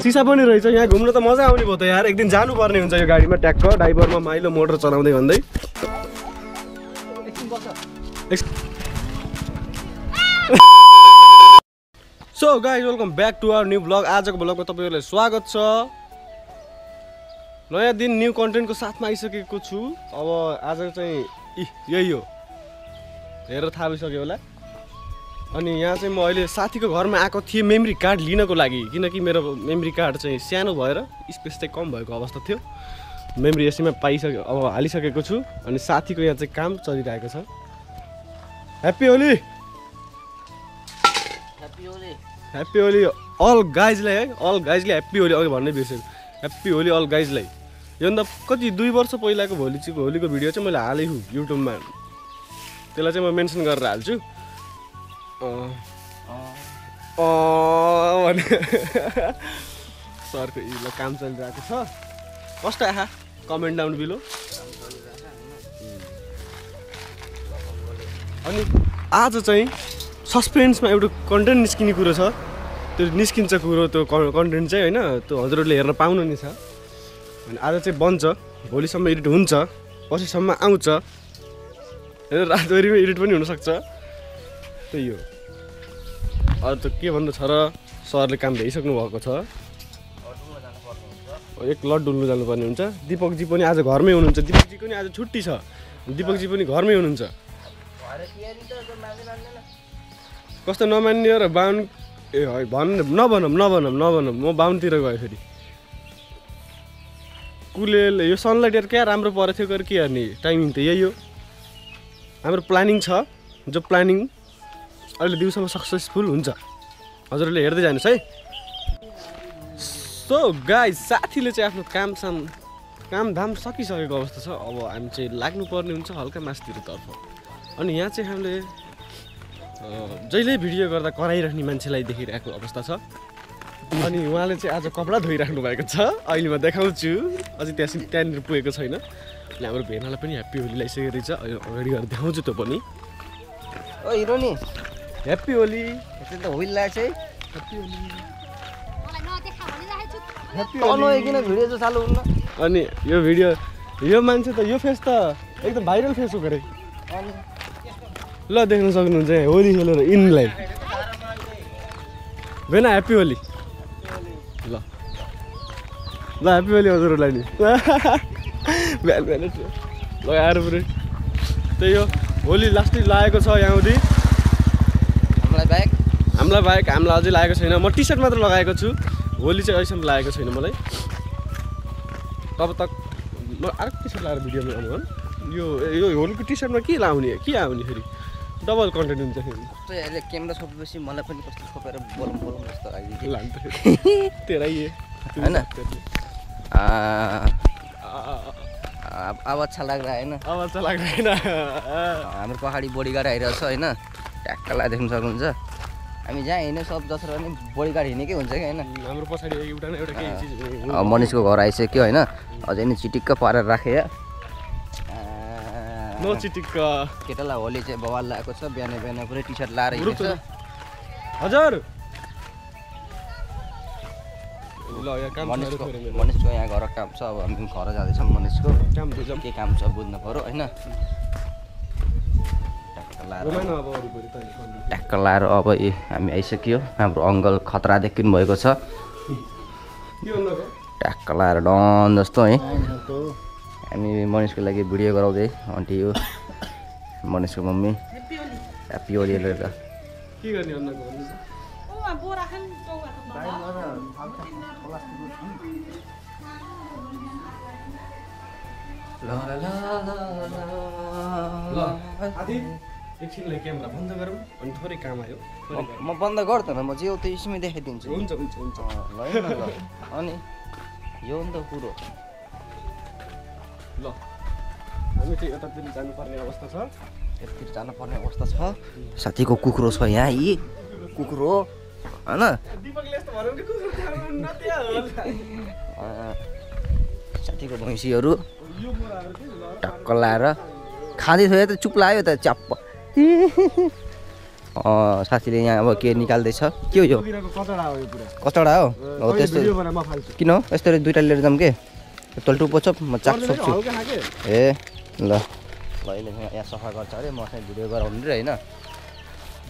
सिसा पनि रहेछ यहाँ घुम्न त मजा आउने भयो त यार एकदिन जानुपर्ने हुन्छ यो गाडीमा ट्याक्क ड्राइभरमा माइलो मोटर चलाउँदै भन्दै so guys welcome back to our new blog आजको ब्लगमा तपाईहरुलाई स्वागत छ नयाँ दिन न्यू कन्टेन्टको साथमा आइसकेको छु अब आज चाहिँ यही हो हेरेर थाहा भइसक्यो होला अनि यहाँ चाहिँ म अहिले साथीको घरमा आएको थिएँ मेमोरी कार्ड लिनको लागि किनकि मेरो मेमोरी कार्ड चाहिँ सानो भएर स्पेस चाहिँ कम भएको अवस्था थियो मेमोरी यसैमा पाइसक्यो अब हालिसकेको छु अनि साथीको यहाँ चाहिँ काम चलिरहेको छ happy Holi happy Holi all गाइजलाई है अल गाइजले ह्याप्पी होली अघि भन्नै बिर्सेँ ह्याप्पी होली अल गाइजलाई योभन्दा कति 2 वर्ष पहिलाको होलीको भिडियो चाहिँ मैले हालेको युट्युबमा त्यसलाई चाहिँ म मेन्सन गरेर हाल्छु भने सरको ल काम चलिरहेको छ कस्तो आहा कमेन्ट डाउन बिलो अनि आज चाहिँ सस्पेन्समा एउटा कन्टेन्ट निस्किने कुरो छ त्यो निस्किन्छ कुरो त्यो कन्टेन्ट चाहिँ होइन त्यो हजुरहरूले हेर्न पाउनु नि छ अनि आज चाहिँ बन्छ भोलिसम्म एडिट हुन्छ पछिसम्म आउँछ रातभरिमा एडिट पनि हुनसक्छ त्यही हो अरू त के भन्नु छ र सरले काम भ्याइसक्नु भएको छ एक लट डुल्नु जानुपर्ने हुन्छ दिपकजी पनि आज घरमै हुनुहुन्छ दिपकजीको पनि आज छुट्टी छ दिपकजी पनि घरमै हुनुहुन्छ कस्तो नमान्ने र बाहुन ए नभनौँ म बाहुनतिर गएँ फेरि कुलेल यो सनलाइट हेर क्या राम्रो परेको थियो गएर के हेर्ने टाइमिङ त यही हो हाम्रो प्लानिङ छ जो प्लानिङ अहिले दिउँसोमा सक्सेसफुल हुन्छ हजुरहरूले हेर्दै जानुहोस् है सो गाइज साथीले चाहिँ आफ्नो कामधाम सकिसकेको अवस्था छ अब हामी चाहिँ लाग्नुपर्ने हुन्छ हल्का मासतिरतर्फ अनि यहाँ चाहिँ हामीले जहिले भिडियो गर्दा कराइराख्ने मान्छेलाई देखिरहेको अवस्था छ अनि उहाँले चाहिँ आज कपडा धोइराख्नु भएको छ अहिले म देखाउँछु अझै त्यहाँनिर पुगेको छैन हाम्रो भेनालाई पनि ह्याप्पी होली लगाइसकेको रहेछ अगाडि गएर देखाउँछु त्यो पनि ओ हिरो नि ह्याप्पी होली त होली लाग्छ है ह्याप्पी होली किन भिडियो चाहिँ चालु हुन्न अनि यो भिडियो यो मान्छे त यो फेस त एकदम भाइरल फेस हो गरे ल देख्न सक्नुहुन्छ होली खेलेर इनलाई भेना ह्याप्पी होली ल ह्याप्पी होली हजुरहरूलाई नि बिहान लगाएर पुरै त्यही हो होली लास्टै लागेको छ यहाँदेखि हामीलाई बाहेक हामीलाई अझै लागेको छैन म टी सर्ट मात्र लगाएको छु होली चाहिँ अहिलेसम्म लागेको छैन मलाई तब तक म अर्को टी सर्ट लगाएर भिडियोमा आउनु यो होलीको टी सर्टमा के आउने फेरि डबल कन्टेन्ट हुन्छ फेरि क्यामेरा छोपेपछि मलाई पनि कस्तो छोपेर बोलौँ जस्तो लाग्यो लाग्छ तेरै होइन आवाज छ लाग्छ होइन हाम्रो पहाडी बोडीगार्ड आइरहेछ होइन ट्याक्कलाई देख्न सक्नुहुन्छ हामी जहाँ हिँड्ने सब जसरी पनि बोडीगार्ड हिँडेकै हुन्छ कि होइन हाम्रो पछाडि एउटा न एउटा केही चिज मनिषको घर आइसक्यो होइन अझै नि चिटिक्क पारेर राखेँ नो चिटिक्क केटालाई होली चाहिँ बवाल लगाएको छ बिहान पुरै टी सर्ट लाएर हिँड्छ हजुर मनिषको यहाँ घर काम छ अब हामी घर जाँदैछौँ मनिषको के काम छ बुझ्नु पऱ्यो होइन ट्याक्क लाएर अब हामी आइसक्यो हाम्रो अङ्कल खतरा देखिनु भएको छ ट्याक्क लाएर डन जस्तो है हामी मनिषको लागि भिडियो गराउँदै आन्टी हो मनिषको मम्मी ह्याप्पी होली लिएर के गर्ने एकछिनलाई क्यामेरा बन्द गरौँ अनि थोरै काम आयो म बन्द गर्दैन म जे हो त्यो यसमै देखाइदिन्छु हुन्छ ल अनि यो नि त कुरो ल हामी चाहिँ यतातिर जानुपर्ने अवस्था छ यतातिर जानुपर्ने अवस्था छ साथीको कुखुरो छ यहाँ यी कुखुरो होइन साथीको भैँसीहरू टक्क लाएर खाँदै थियो त चुप लाग्यो त च्याप्प साथीले यहाँ अब के निकाल्दैछ के हो यो कचडा हो यो पुरा कचडा हो हो त्यस्तो भिडियो बनाए म फाल्छु किन हो यस्तरी दुईटा लिएर जाऊँ के तल्टु पोछप म चाक सक्छु हल्का खाके ए ल अहिले यहाँ सफा गर्छ अरे म चाहिँ भिडियो गराउनु रे होइन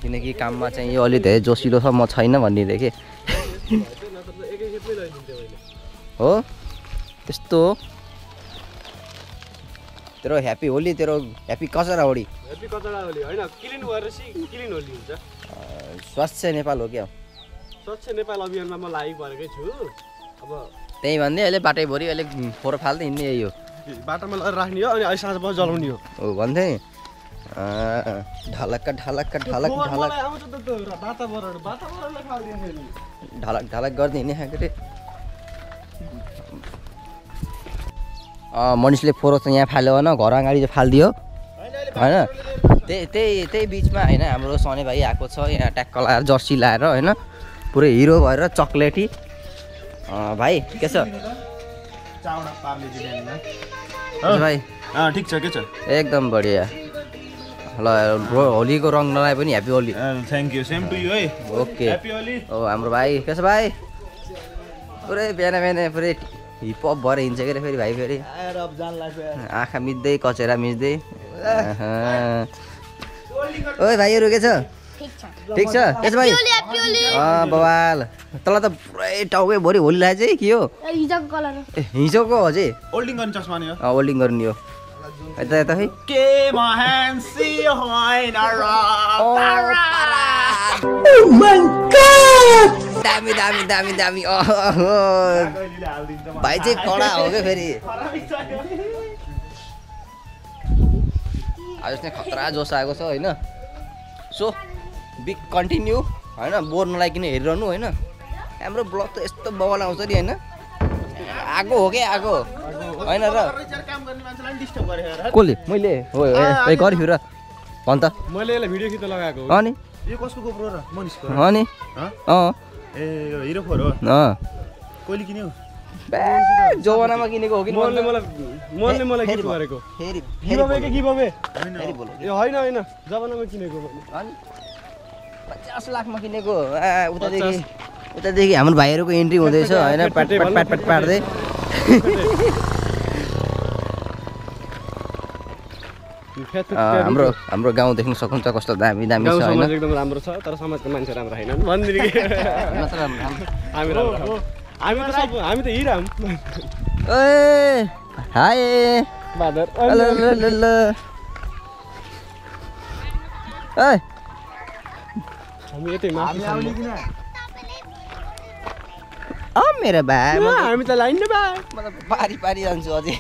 किनकि काममा चाहिँ यो अलि धेरै जोसिलो छ म छैन भनिदिँदै कि हो त्यस्तो हो तेरो ह्याप्पी होली तेरो ह्याप्पी कचरा होली हेप्पी कचडा होली हैन क्लिन गरेर क्लिन होली हुन्छ स्वच्छ नेपाल हो क्या स्वच्छ नेपाल अभियानमा म लागि परेकै छु अब त्यही भन्दै अहिले बाटैभरि अहिले फोहोर फाल्दै हिँड्ने यही हो बाटोमा लगेर राख्ने हो अनि अहिले साँझ पछि जलाउने हो हो भन्थे ढलक्क ढलक्क ढलक ढलक आउँछ त त्यो वातावरणले खाल्दिन्छ नि ढलक ढलक गर्दै हिँड्ने खाँको मनिषले फोहोर चाहिँ यहाँ फाल्यो होइन घर अगाडि चाहिँ फालिदियो होइन त्यही बिचमा होइन हाम्रो सने भाइ आएको छ यहाँ ट्याक्क लाएर जर्सी लाएर होइन पुरै हिरो भएर चक्लेटी भाइ के छ भाइ ठिक छ के छ एकदम बढिया ल होलीको रङ नलाए पनि happy Holi thank you same to you है ओके ह्याप्पी होली हो हाम्रो भाइ के छ भाइ पुरै बिहान बिहान पुरै हिपहप भएर हिँड्छ के फेरि भाइ फेरि आँखा मिच्दै कचेरा मिच्दै ओइ भाइहरू के छ ठिक छ के छ भाइ बवाल तँलाई त पुरै टाउकै भरि होली लाग्छ है के हो हिजोको हो चाहिँ ओल्डिङ गर्ने चस्मा नि हो ओल्डिङ गर्ने हो यता यता है के महान्सी होइन दामी दामी दामी दामी भाइ चाहिँ कडा हो क्या फेरि आज चाहिँ खतरा जोस आएको छ होइन सो बिग कन्टिन्यू होइन बोर नलागिकन हेरिरहनु होइन हाम्रो ब्लग त यस्तो बवाल आउँछ नि होइन आगो हो क्या आगो होइन र कसले मैले हो गरिफिउ र भन् त मैले यसलाई भिडियो खिच्न लगाएको हो अनि यो कसको गोप्रो र मनिषको अनि ए यो हिरो फोर हो कहिले किन्यो जमानामा किनेको हो कि मनले मलाई गिफ्ट गरेको फेरि गिभअवे के गिभअवे फेरि बोल ए होइन जमानामा किनेको अनि 50 लाखमा किनेको उतादेखि हाम्रो भाइहरूको इन्ट्री हुँदैछ होइन पाट पाट पाट पाट पाट्दै हाम्रो गाउँ देख्न सक्नुहुन्छ कस्तो दामी दामी छ होइन एकदम राम्रो छ तर समाजको मान्छे राम्रो छैनन् भन्दिने के हामी त हिराम ए हाय बादर ल ए हामी यतै माथि मेरो भाइ हामी त लाइन बा मतलब पारी पारी जान्छु अझै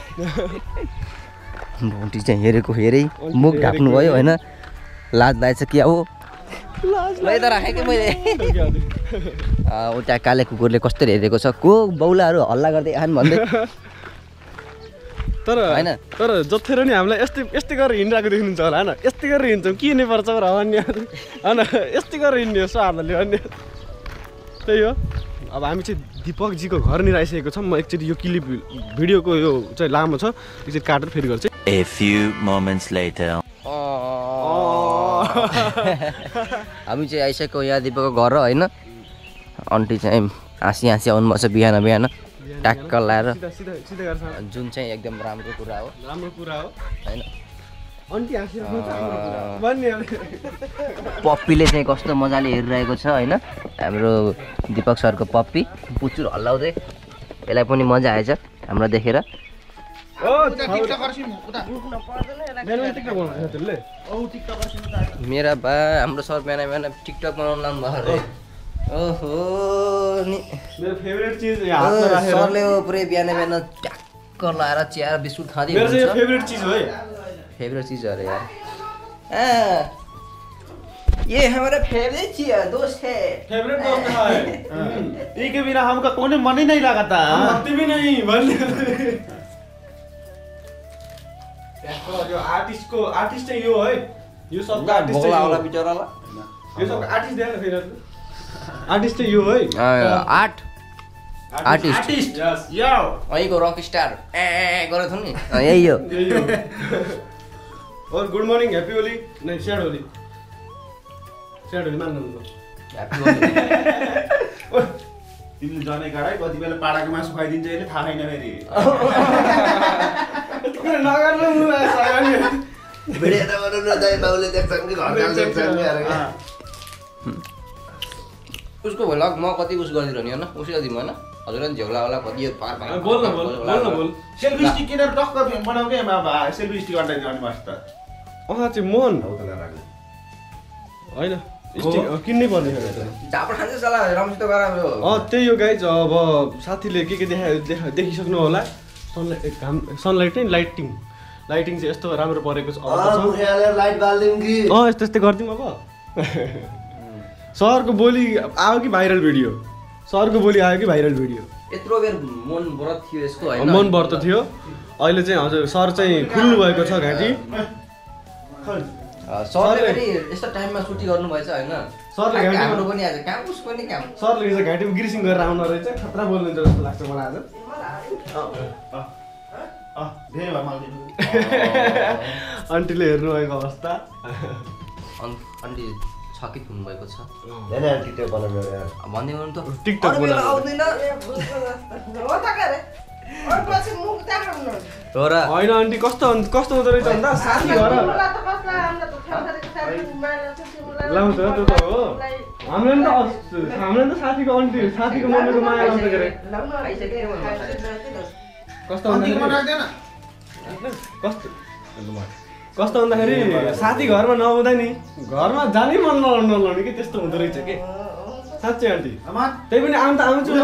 भोटी चाहिँ हेरेको हेरै मुख ढाक्नु भयो होइन लाज लागेछ क्या हो लै त राखेँ कि मैले उता काले कुकुरले कस्तरी हेरेको छ को बौलाहरू हल्ला गर्दै आन् भन्दै तर होइन तर जत्थेर नि हामीलाई यस्तै गरेर हिँडिरहेको देख्नुहुन्छ होला होइन यस्तै गरेर हिँड्छौँ किन्ने पर्छ र अन्य होइन यस्तै गरेर हिँड्ने हो स्वादले अन्य त्यही हो अब हामी चाहिँ दिपकजीको घर नि आइसकेको छौँ म एकचोटि यो क्लिप भिडियोको यो चाहिँ लामो छ एकचोटि काटेर फेरि गर्छु A few moments later. हामी चाहिँ आइसक्यो यहाँ दिपकको घर होइन आन्टी चाहिँ हाँसी हाँसी आउनुभएको छ बिहान बिहान ट्याक्क लाएर जुन चाहिँ एकदम राम्रो कुरा हो होइन पप्पीले चाहिँ कस्तो मजाले हेरिरहेको छ होइन हाम्रो दिपक सरको पप्पी पुचुर हल्लाउँदै यसलाई पनि मजा आएछ हाम्रो देखेर मेरा बा हाम्रो सर बिहान बिहान टिकटक बनाउनु लानु भएको अरे ओहो नि मेरो फेभरेट चीज सरले पुरै बिहान बिहान ट्याक्क लाएर चिया बिस्कुट खाँदै मेरो चाहिँ फेभरेट चीज हो है फेभरेट चीज अरे यार ये हमारा फेवरेट चीज दोस्त है फेवरेट दोस्त है इसके बिना हमका कोने मन ही नहीं लगता हम लगते भी नहीं भन्ने यो आर्टिस्ट चाहिँ यो है यो सबको आर्टिस्ट चाहिँ होला बिचराला यो सबको आर्टिस्ट देखेर फेरि आर्टिस्ट चाहिँ यो है आर्टिस्ट यस यो अहिको रक स्टार गरेको थियो नि यही हो और गुड मर्निङ ह्याप्पी होली नै स्याड होली स्याडोले मान्नु तिमीले जनै गाडै कति बेला पाडाको मासु खुवाइदिन्छ यसले थाहा छैन फेरि भिडियो त बनाउनु दाइ बाउले देख्छन् कि घर देख्छन् कि उसको भ्लग म कति उस गरिदिनु नि होइन उसै गरिदिनु होइन हजुर झेउला होला कति पार बोल बोल सेल्फी स्टिक किनेर टक्क बनाऊ के सेल्फी स्टिक अन्डाइ जाने मस्त चाहिँ मोहन होइन स्टिक किन्नै पर्ने झापड खान्छ सला रमसित गराम्रो त्यही हो गाइज अब साथीले के देखिसक्नु होला सनलाइट नै लाइटिङ चाहिँ यस्तो राम्रो परेको छ लाइट बाल्दिउँ कि यस्तै गरिदिउँ अब सरको बोली आयो कि भाइरल भिडियो सरको बोली आयो कि भाइरल भिडियो यत्रो बेर मन व्रत थियो यसको होइन मन व्रत थियो अहिले चाहिँ हजुर सर चाहिँ खुल्नु भएको छ घाँटी सरले पनि यस्तो टाइममा छुट्टी गर्नुभएछ होइन सरले घाँटी हाम्रो पनि आज काम उसको पनि काम सरले हिजो घाँटीमा ग्रिसिङ गरेर आउनु रहेछ खतरा बोल्नुहुन्छ जस्तो लाग्छ मलाई आज आन्टीले हेर्नु भएको अवस्था अन्टी छकित हुनुभएको छ टिकटक बनाउनु यार भन्दै गर्नु त टिकटक बनाउनु आउँदैन हो र होइन आन्टी कस्तो हुँदो रहेछ भन्दा साथी घर लाउँछ त्यो त हो हामीले त साथीको आन्टी साथीको मम्मीको माया लाउँछ के अरे कस्तो भन्दाखेरि साथी घरमा नहुँदा नि घरमा जानै मन नलाउने कि त्यस्तो हुँदो रहेछ के साँच्चै आन्टी त्यही पनि आउनु त आउँछु म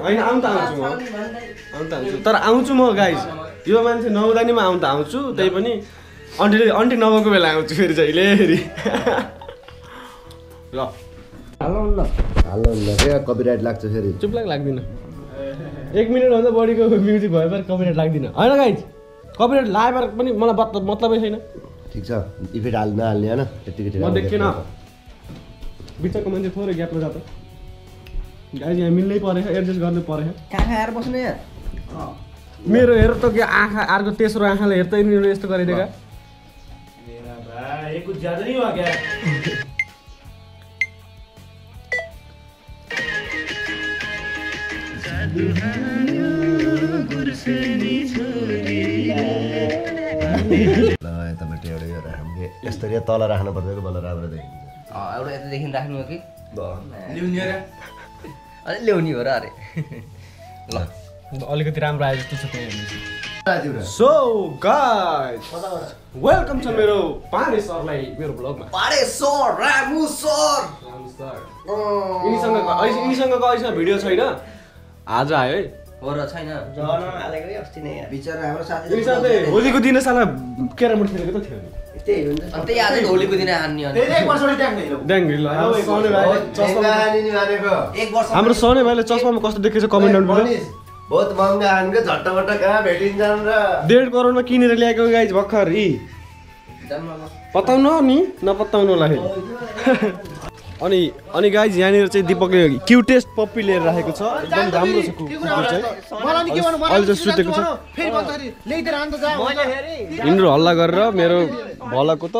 होइन आउनु त आउँछु तर आउँछु म गाइस यो मान्छे नहुँदा नि म आउँछु त्यही पनि आन्टी नभएको बेला आउँछु फेरि जहिले फेरि ल हाल्नु न क्या कपिराइट लाग्छ फेरि चुप लाग्दिनँ 1 मिनटभन्दा बढीको म्युजिक भए पनि कपिराइट लाग्दिनँ होइन गाइस कपिराइट लगाएर पनि मलाई मतलबै छैन ठिक छ इफेक्ट नहाल्ने होइन म देख्दिनँ बिचको मान्छे थोरै ग्यापमा जाँदा गाइस यहाँ मिल्नै परेछ एडजस्ट गर्नु परेछ कहाँ आएर बस्नु यहाँ मेरो हेर त के आँखा अर्को तेस्रो आँखाले हेर्दै नि यस्तो गरिदिएका कुछ ज्यादा नहीं हुआ क्या यस्तरी तल राख्नु पर्छ बल्ल राम्रो देखिन्छ एउटा यतादेखि राख्नु हो कि ल्याउने हो र अरे ल अलिकति राम्रो आयो जस्तो छ त्यही सो गाइस वेलकम छ मेरो पारे सरलाई मेरो ब्लगमा पारे सर रामु सर यिनीसँग अहिलेसम्म भिडियो छैन आज आयो है हो र छैन बिचरा हाम्रो साथी होलीको दिन साला क्यारम खेलेको त थियो त्यही आज होलीको दिन हान्ने हाम्रो सने भाइले चस्मामा कस्तो देखेछ कमेन्ट बहुत महँगा हानको झट्टपट्ट कहाँ भेटिन्छन् र 1.5 करोडमा किनेर ल्याएको गाइज भर्खर पताउनु नि नपताउनु होला अनि गाइज यहाँनिर चाहिँ दिपकले क्युटेस्ट पप्पी लिएर राखेको छ एकदम राम्रो छ कुकुर चाहिँ अहिले चाहिँ सुतेको छ यिनीहरू हल्ला गरेर मेरो भलाको त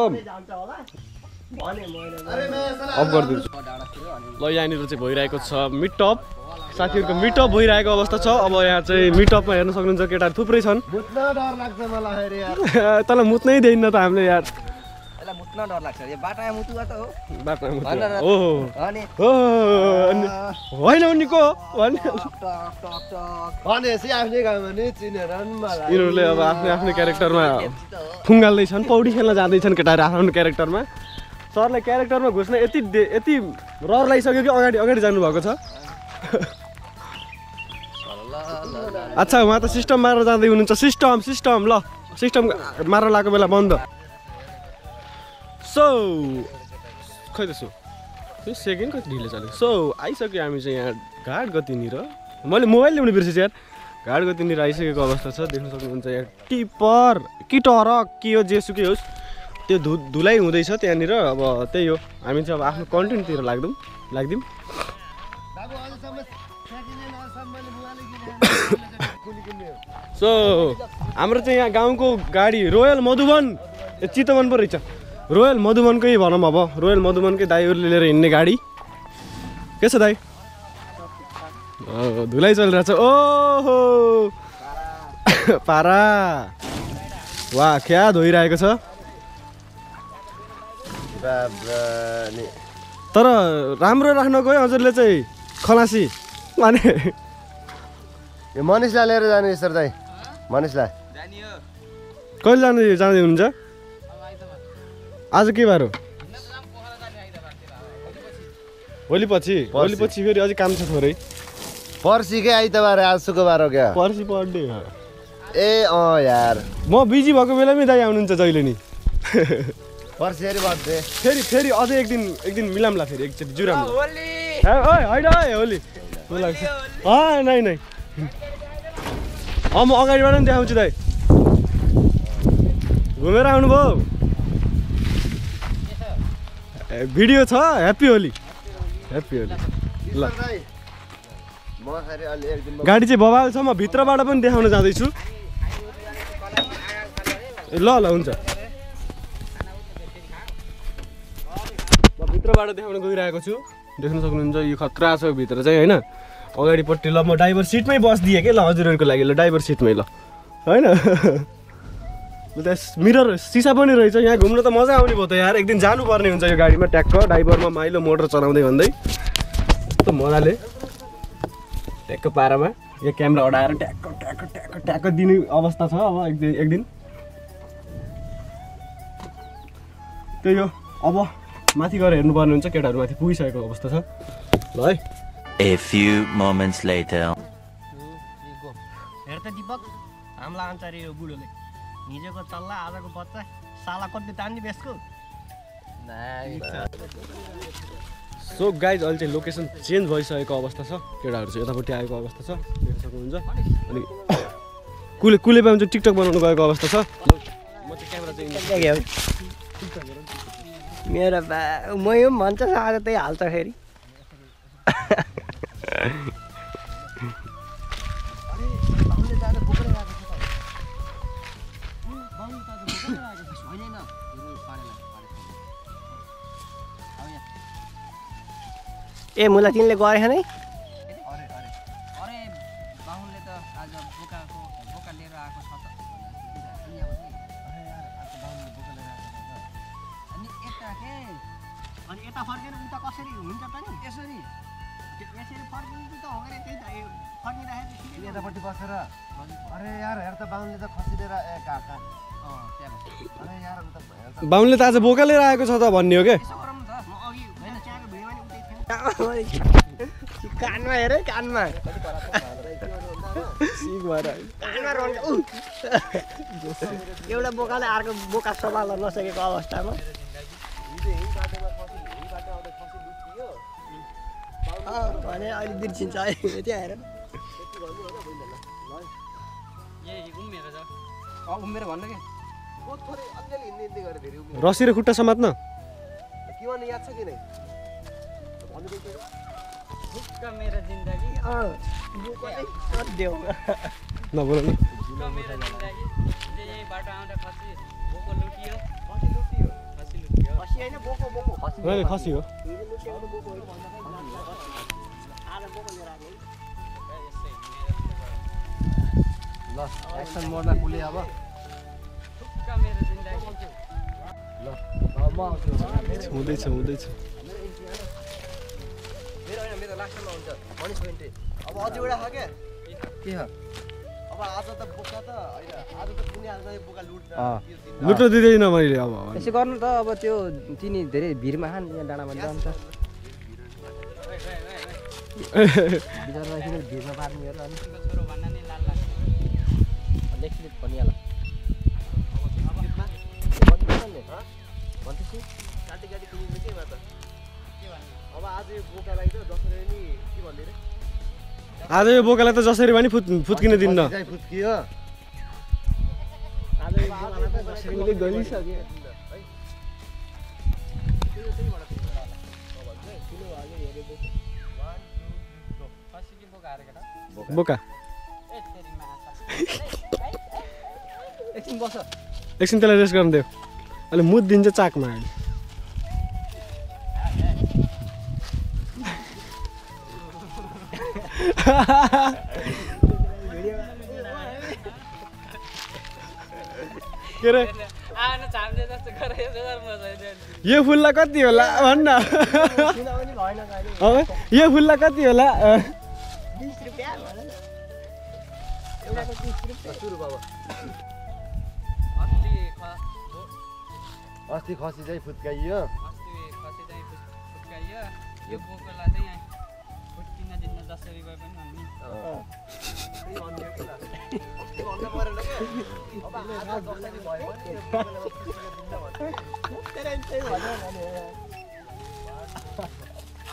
अफ गरिदिन्छु ल यहाँनिर चाहिँ भइरहेको छ मिटअप साथीहरूको मिटअप भइरहेको अवस्था छ अब यहाँ चाहिँ मिटअपमा हेर्न सक्नुहुन्छ केटाहरू थुप्रै छन् तँलाई मुत्नै दिएन त हामीले यार डर लाग्छ बाटामा मुतुवा त हो होइन उनीको यिनीहरूले अब आफ्नो क्यारेक्टरमा फुङ्गाल्दैछन् पौडी खेल्न जाँदैछन् केटाहरू आफ्नो क्यारेक्टरमा सरलाई क्यारेक्टरमा घुस्न यति रहर लागिसक्यो कि अगाडि जानुभएको छ अच्छा उहाँ त सिस्टम मारेर जाँदै हुनुहुन्छ सिस्टम ल सिस्टम मारेर लगाएको बेला बन्द सो खै त सेकेन्ड कति ढिलो चल्यो सो आइसक्यो हामी चाहिँ यहाँ घाट गतिनिर मैले मोबाइल ल्याउनु बिर्सेछु यार घाट गतिनिर आइसकेको अवस्था छ देख्न सक्नुहुन्छ यहाँ टिपर कि टरक के हो जेसुकै होस् त्यो धुलाइ हुँदैछ त्यहाँनिर अब त्यही हो हामी चाहिँ अब आफ्नो कन्टेन्टतिर लाग्दिउँ सो हाम्रो चाहिँ यहाँ गाउँको गाडी रोयल मधुवन चितवन पो रहेछ रोयल मधुबनकै भनौँ अब रोयल मधुबनकै दाइहरूले लिएर हिँड्ने गाडी के छ दाइ धुलाइ चलिरहेछ ओहो पारा वा क्या धोइरहेको छ तर राम्रो राख्न गयो हजुरले चाहिँ खलासी भने यो मनिषलाई लिएर जाने सर दाइ मनिषलाई कहिले जाँदै हुनुहुन्छ आज के बार हो भोलि पछि फेरि अझै काम छ थोरै पर्सिकै आइतबार आज शुक्रबार हो क्या पर्सि बर्थडे ए यार म बिजी भएको बेलामै दाइ आउनुहुन्छ जहिले नि पर्सि बर्थडे फेरि अझै एक दिन मिलाउँला फेरि एकचोटि जुराम होइन होली नै नै म अगाडिबाट पनि देखाउँछु दाइ घुमेर आउनुभयो भिडियो छ ह्याप्पी होली ल गाडी चाहिँ बबाल छ म भित्रबाट पनि देखाउन जाँदैछु ल हुन्छ म भित्रबाट देखाउन गइरहेको छु देख्न सक्नुहुन्छ यो खतरा छ भित्र चाहिँ होइन अगाडिपट्टि ल म ड्राइभर सिटमै बसिदिएँ कि ल हजुरहरूको लागि ल ड्राइभर सिटमै ल होइन मिरर सिसा पनि रहेछ यहाँ घुम्न त मजा आउने भयो त यार एक दिन जानुपर्ने हुन्छ यो गाडीमा ट्याक्क ड्राइभरमा माइलो मोटर चलाउँदै भन्दै यस्तो मजाले ट्याक्क पारामा यो क्यामेरा अडाएर ट्याक्क दिने अवस्था छ अब एक दिन त्यही हो अब माथि गएर हेर्नुपर्ने हुन्छ केटाहरू माथि पुगिसकेको अवस्था छ ल है A few moments later. हेर त दीपक हामला आन्छ अरे यो बुढोले हिजोको चल्ला आजको बच्चा साला कति तान्ने बेसको सो गाइज अहिले चाहिँ लोकेसन चेन्ज भइसकेको अवस्था छ केटाहरू चाहिँ यतापट्टि आएको अवस्था छ देख्न सक्नुहुन्छ अनि कुलेपामा चाहिँ टिकटक बनाउनु गएको अवस्था छ म चाहिँ क्यामेरा चाहिँ मेरो बा म यो भन्छ आज त्यही हाल्छ फेरि ए मुला तिमीले गएछ नै अनि यता फर्केर उता कसरी हुन्छ त नि यसरी फर्किनु त हो गरे त्यही त फर्किराखेर यतापट्टि बसेर अरे यार हेर त बाहुनले त खसिदिएर बाहुनले त आज बोका लिएर आएको छ त भन्ने हो क्या कानमा हेर कानमा एउटा बोकाले अर्को बोका सम्हाल्न नसकेको अवस्थामा भने अहिले बिर्सिन्छ त्यहाँ हेर उम्मेर भन्नु के रसी र खुट्टा समात्न के भन्नु याद छ कि नै मेरो जिन्दगी नबोल न खसी हो ल एक्सन मोडमा कुले अब ल म आउँछु हुँदैछ मेरो लास्टमा हुन्छ मनिष पोइन्टे अब अझै एउटा छ क्या के हो अब आज त बोका त हैन आज त कुनै आज बोका लुट्न दिँदैन मैले अब यसो गर्नु त अब त्यो तिनी धेरै भिरमा खान यहाँ डाँडामा जान्छ बिचारा किन भिरमा पार्नु हेर अनि छोरो भन्ना नि लाल लाल लेख्ने भनिहाल गाडी किनिन्छ के मात्र अब आज यो बोकालाई त जसरी नि के भन्दै रे आज यो बोकालाई त जसरी पनि फुत्किन दिन्न फुत्कियो आज यो बोकालाई त जसरी गलिसक्यो बोका एकछिन त्यसलाई रेस्ट गर्न देऊ अहिले मुद दिन्छ चाकमा अहिले के रे यो फुललाई कति होला भन्न यो फुललाई कति होला 20 रुपैयाँ एउटाको 30 रुपैयाँ सुरु बाबा अस्ति खसी चाहिँ फुत्काइयो यो बोकोला चाहिँ यहाँ फुट्किन दिन्न जसरी भए पनि भन्नु परेन के अब आज जसरी भयो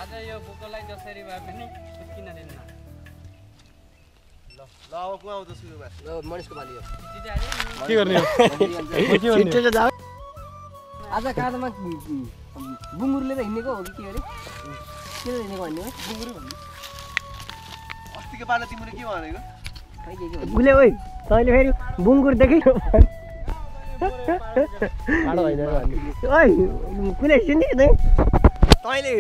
आज यो बोकोलाई जसरी भए पनि फुट्किन दिन्न ल अब कुवा आउँछ सुरुमा ल मनिषको पाली हो के गर्ने हो आज काँधमा बुङ्गुरले त हिँडेको हो कि के अरे के हिँडेको भन्ने हो बुङ्गुर भन्ने अस्तिको पालो तिमीले के भनेको खै के गुले ओइ तैँले फेरि बुङ्गुर देखि पाडो होइन ओइ कुले सुन्ने तैँले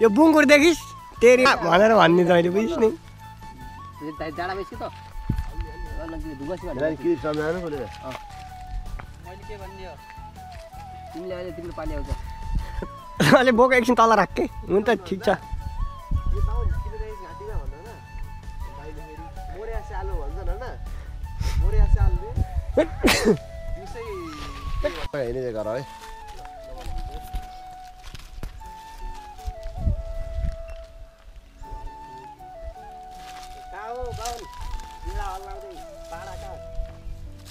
यो बुङ्गुर देखिस् तेरि भनेर भन्ने तैँले बुझिस् नि जाडा बेसी त धुबसी के सम्झाउनु खोलेर मैले के भन्ने हो तिमीले अहिले तिम्रो पाली आउँछ अहिले बोको एकछिन तल राख के हुन्छ ठिक छ यो बाहुन किन घाँटीमा भन्नु न भाइले फेरि मोरिया स्यालो भन्छन् होइन मोरिया स्यालले दिउँसै हेर्ने गर है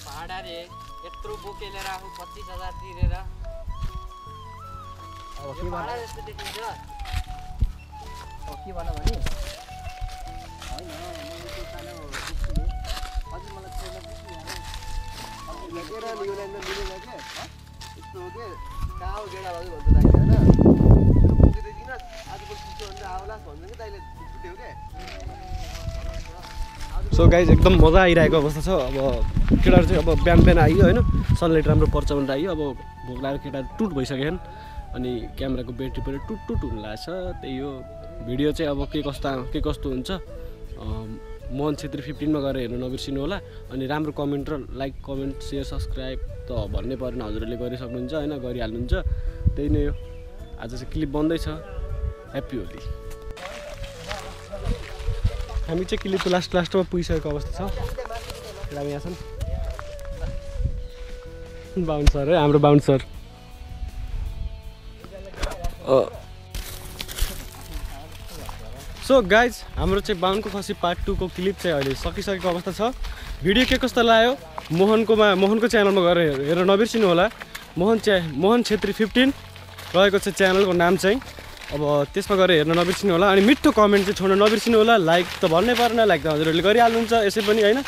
भाडा रे यत्रो बोकेर आफू 25,000 तिरेर अब यो भाडा जस्तो देखिन्छ के भन भने होइन मैले त्यो सानो बुझ्छु अझै मलाई छैन लगेर न्युल्यान्ड मिलेन के यस्तो हो के कहाँ गेडा लाग्यो भन्छ दाइले होइन बोकिदिन आजको चिसो हुन्छ आउलास भन्छ कि दाइले छुट्यो के सो गाइज एकदम मजा आइरहेको अवस्था छ अब केटाहरू चाहिँ अब बिहान बिहान आइयो होइन सनलाइट राम्रो पर्छ भनेर आइयो अब भोक लागेर केटाहरू टुट भइसक्यो अनि क्यामेराको ब्याट्री पनि टुट हुन लागेछ त्यही हो भिडियो चाहिँ अब के कस्तो हुन्छ मोहन छेत्री 15 मा गएर हेर्नु नबिर्सिनु होला अनि राम्रो कमेन्ट र लाइक कमेन्ट सेयर सब्सक्राइब त भन्नै परेन हजुरहरूले गरिसक्नुहुन्छ होइन गरिहाल्नुहुन्छ त्यही नै हो आज चाहिँ क्लिप बन्दैछ ह्याप्पी होली हामी चाहिँ क्लिपको लास्टमा पुगिसकेको अवस्था छ हामी यहाँ छन् बााउन्सर है हाम्रो बााउन्सर सो गाइज हाम्रो चाहिँ बाहुनको खसी पार्ट 2 को क्लिप चाहिँ अहिले सकिसकेको अवस्था छ भिडियो के कस्तो लाग्यो मोहनको च्यानलमा गएर हेरेर नबिर्सिनु होला मोहन छेत्री 15 रहेको चाहिँ च्यानलको नाम चाहिँ अब त्यसमा गएर हेर्न नबिर्सिनु होला अनि मिठो कमेन्ट चाहिँ छोड्न नबिर्सिनु होला लाइक त भन्नै परेन लाइक त हजुरहरूले गरिहाल्नुहुन्छ यसै पनि होइन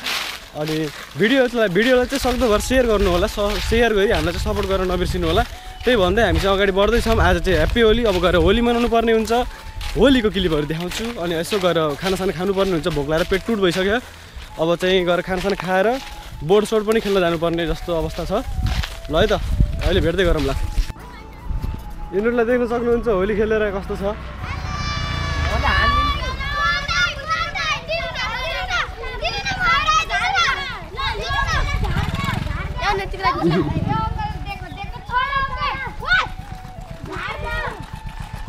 अनि भिडियोलाई चाहिँ सक्दोभर सेयर गर्नु होला सेयर गरी हामीलाई चाहिँ सपोर्ट गर्न नबिर्सिनु होला त्यही भन्दै हामी चाहिँ अगाडि बढ्दैछौँ आज चाहिँ ह्याप्पी होली अब गएर होली मनाउनु पर्ने हुन्छ होलीको क्लिपहरू देखाउँछु अनि यसो गएर खानासाना खानुपर्ने हुन्छ भोक लागेर पेट टुट भइसक्यो अब चाहिँ गएर खानासाना खाएर बोर्ड सोर्ड पनि खेल्न जानुपर्ने जस्तो अवस्था छ ल है त अहिले भेट्दै गरौँ ल यिनीहरूलाई देख्न सक्नुहुन्छ होली खेलेर कस्तो छ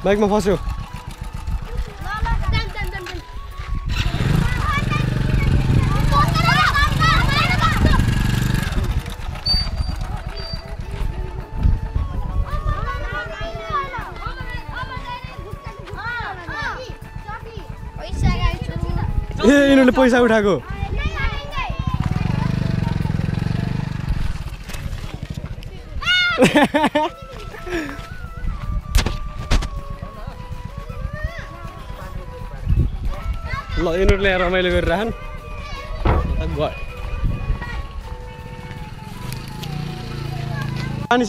बाइकमा फस्यो ए यिनीहरूले पैसा उठाएको ल यिनीहरूले यहाँ रमाइलो गरिरहन् पानी छ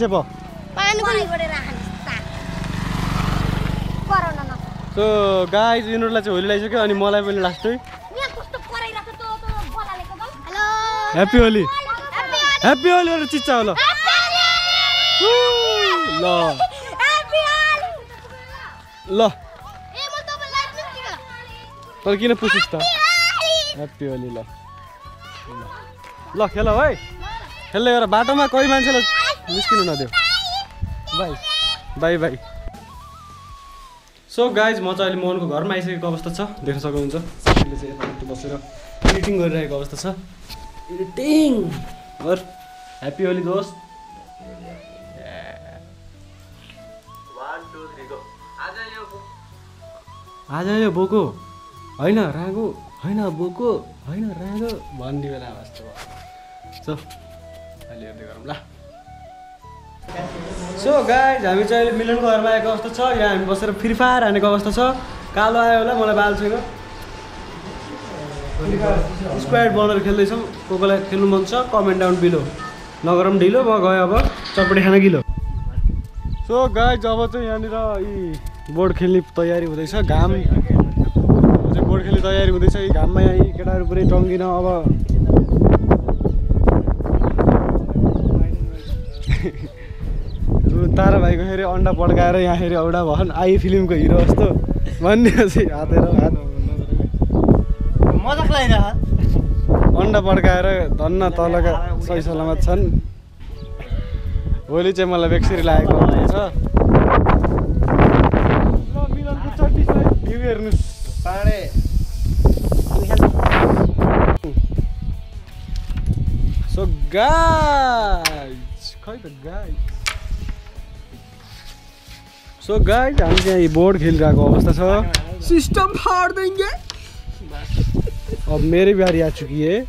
सो गाइज यिनीहरूलाई चाहिँ होली लगाइसक्यो अनि मलाई पनि लास्टै ह्याप्पी होली ह्याप्पी होली चिच्चा होला ल ल तर किन पुसिस् त ह्याप्पी होली ल ल खेल है खेल्दै गर बाटोमा कोही मान्छेलाई निस्किनु नदेऊ bye bye bye so guys म चाहिँ अहिले मोहनको घरमा आइसकेको अवस्था छ देख्न सक्नुहुन्छ साथीले चाहिँ यताउति बसेर एडिटिङ गरिरहेको अवस्था छ एडिटिङ और ह्याप्पी होली दोस्त आज यो बोको होइन रागो होइन बोको होइन रागो भन्ने बेला आवाज सो अहिले हेर्दै गरौँ ल सो गाइज हामी चाहिँ अहिले मिलनको घरमा आएको अवस्था छ यहाँ हामी बसेर फ्री फायर हानेको अवस्था छ कालो आयो होला मलाई बाल छैन स्क्वाड बनाएर खेल्दैछौँ को कोलाई खेल्नु मन छ कमेन्ट डाउन बिलो नगरौँ ढिलो म गएँ अब चटपटी खाना किलो सो गाइज अब चाहिँ यहाँनिर यी बोर्ड खेल्ने तयारी हुँदैछ घाम चाहिँ बोर्ड खेल्ने तयारी हुँदैछ यी घाममा यहाँ केटाहरू पुरै टङ्गिन अब तारा भाइको फेरि अन्डा पड्काएर यहाँ फेरि औडा भन आई फिल्मको हिरो जस्तो भन्ने चाहिँ हातेर हात मजाक लागिरहेको अन्डा पड्काएर धन्न तलका सही सलामत छन् होली चाहिँ मलाई बेक्सरी लागेको छ हेर्नुहोस् पाडे सो गाइज खै त गाइज सो गाइज हामी चाहिँ यो बोर्ड खेलिरहेको अवस्था छ सिस्टम फाड़ देंगे अब मेरी बारी आ चुकी है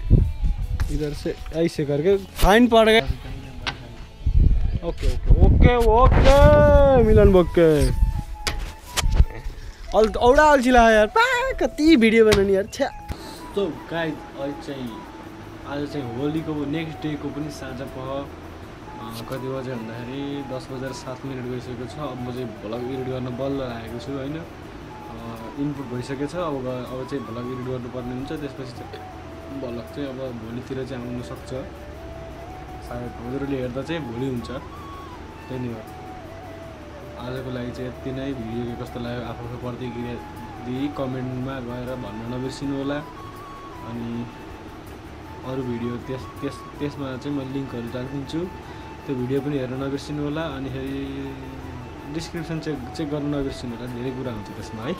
इधर से ऐसे करके फाइन पड़ गया ओके ओके ओके ओके मिलन बोके औडा अल्छी लाग्यो यार पा कति भिडियो बनाउने यार छ्या सो गाइज अहिले चाहिँ आज चाहिँ होलीको नेक्स्ट डेको पनि साँझ कति बजे भन्दाखेरि 10:07 गइसकेको छ अब म चाहिँ भ्लग एडिट गर्न बल्ल लागेको छु होइन इनपुट भइसकेको छ अब चाहिँ भ्लग एडिट गर्नुपर्ने हुन्छ त्यसपछि चाहिँ भ्लग चाहिँ अब भोलितिर चाहिँ आउन सक्छ सायद हजुरहरूले हेर्दा चाहिँ भोलि हुन्छ त्यही नै हो आजको लागि चाहिँ यति नै भिडियो कस्तो लाग्यो आफ्नो प्रतिक्रिया दिई कमेन्टमा गएर भन्न नबिर्सिनु होला अनि अरू भिडियो त्यसमा चाहिँ म लिङ्कहरू राखिदिन्छु त्यो भिडियो पनि हेर्न नबिर्सिनु होला अनि फेरि डिस्क्रिप्सन चेक गर्नु नबिर्सिनु होला धेरै कुरा हुन्छ त्यसमा है